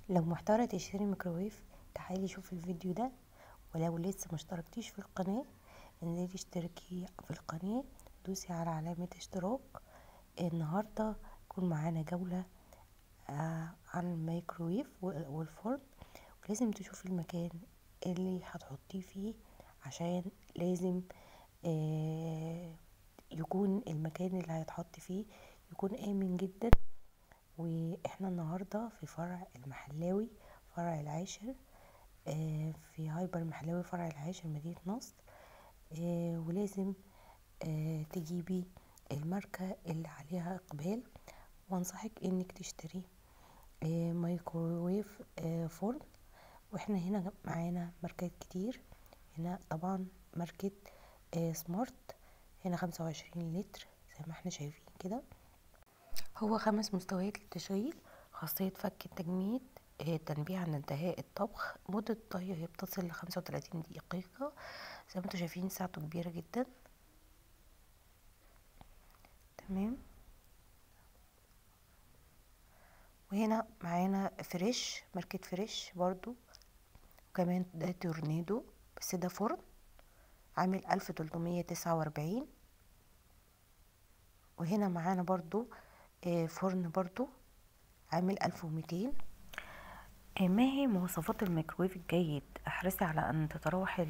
لو محتارة تشتري ميكروويف تعالي شوفي الفيديو ده، ولو لسه مشتركتيش في القناة انزلي اشتركي في القناة، دوسي على علامة اشتراك. النهاردة يكون معانا جولة عن الميكروويف والفرن، ولازم تشوفي المكان اللي هتحطيه فيه عشان لازم يكون المكان اللي هيتحط فيه يكون آمن جدا. واحنا النهاردة في فرع المحلاوي، فرع العاشر، في هايبر المحلاوي فرع العاشر مدينة نصر. ولازم تجيبي الماركة اللي عليها اقبال، وانصحك انك تشتري مايكروويف فرن. واحنا هنا معانا ماركات كتير، هنا طبعا ماركة سمارت، هنا 25 لتر زي ما احنا شايفين كده. هو 5 مستويات للتشغيل، خاصية فك التجميد، تنبيه عن انتهاء الطبخ، مدة الطهي هي بتصل ل35 دقيقة. زي ما انتم شايفين ساعته كبيرة جدا. تمام. وهنا معانا فريش، ماركة فريش برضو، وكمان ده تورنيدو بس ده فرن عامل 1349. وهنا معانا برضو فرن برضو عامل 1200. ما هي مواصفات الميكروويف الجيد؟ احرصي على ان تتراوح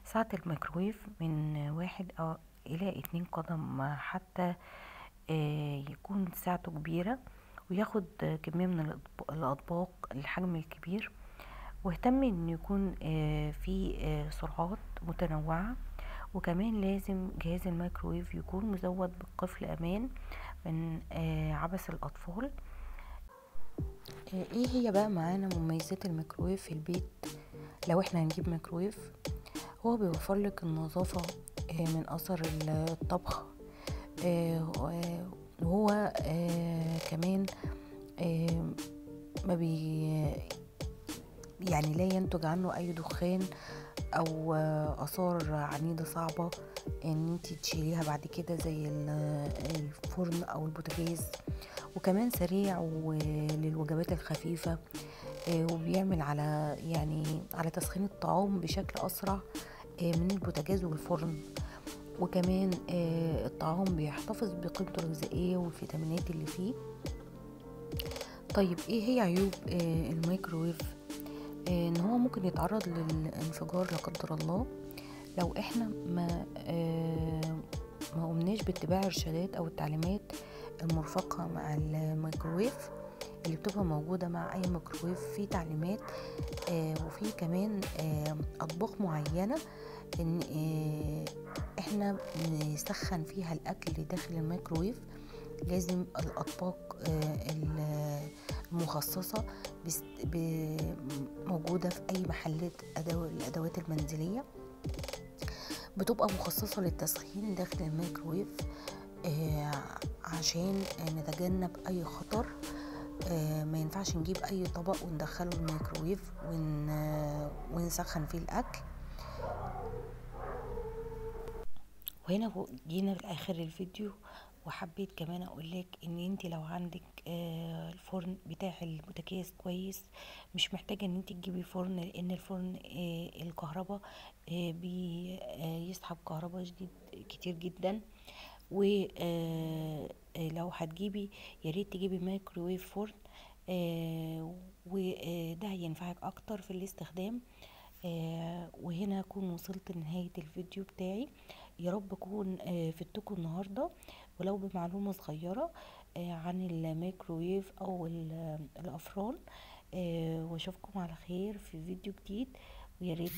سعة الميكروويف من 1 أو الى 2 قدم حتى يكون سعته كبيرة، وياخد كمية من الاطباق الحجم الكبير. واهتمي ان يكون في سرعات متنوعة، وكمان لازم جهاز الميكروويف يكون مزود بقفل امان من عبث الاطفال. ايه هي بقى معانا مميزات الميكروويف في البيت؟ لو احنا هنجيب ميكروويف، هو بيوفر لك النظافة من اثر الطبخ، وهو كمان ما بي يعني لا ينتج عنه اي دخان او اثار عنيدة صعبة ان انت تشيليها بعد كده زي الفرن او البوتاجاز. وكمان سريع وللوجبات الخفيفة، وبيعمل على يعني على تسخين الطعام بشكل اسرع من البوتاجاز والفرن. وكمان الطعام بيحتفظ بقيمته الغذائية والفيتامينات اللي فيه. طيب ايه هي عيوب الميكروويف؟ ان هو ممكن يتعرض للانفجار لا قدر الله لو احنا ما قمناش باتباع الارشادات او التعليمات المرفقه مع الميكروويف اللي بتبقى موجودة مع اي ميكروويف. في تعليمات وفي كمان اطباق معينة ان احنا بنسخن فيها الاكل داخل الميكروويف. لازم الاطباق المخصصة موجودة في اي محلات الادوات المنزلية، بتبقى مخصصة للتسخين داخل الميكروويف عشان نتجنب اي خطر. ما ينفعش نجيب اي طبق وندخله الميكروويف ونسخن فيه الاكل. وهنا جينا لاخر الفيديو، وحبيت كمان اقولك ان انت لو عندك الفرن بتاع البوتاجاز كويس، مش محتاجه ان انت تجيبي فرن، لان الفرن الكهرباء بيسحب كهرباء شديد كتير جدا. ولو هتجيبي يا ريت تجيبي مايكروويف فرن، وده هينفعك اكتر في الاستخدام. وهنا اكون وصلت لنهاية الفيديو بتاعي. يا رب اكون فدتكم النهاردة ولو بمعلومة صغيرة عن الميكروويف او الافران. واشوفكم على خير في فيديو جديد. ويا ريت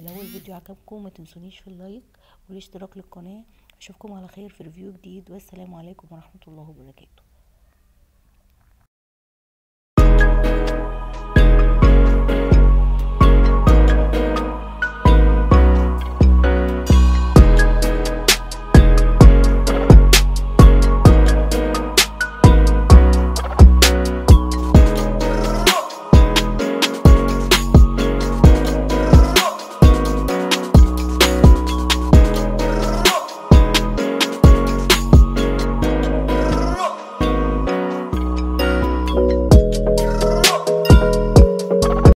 لو الفيديو عجبكم ما تنسونيش في ال like والاشتراك للقناة. اشوفكم على خير في review جديد، والسلام عليكم ورحمة الله وبركاته.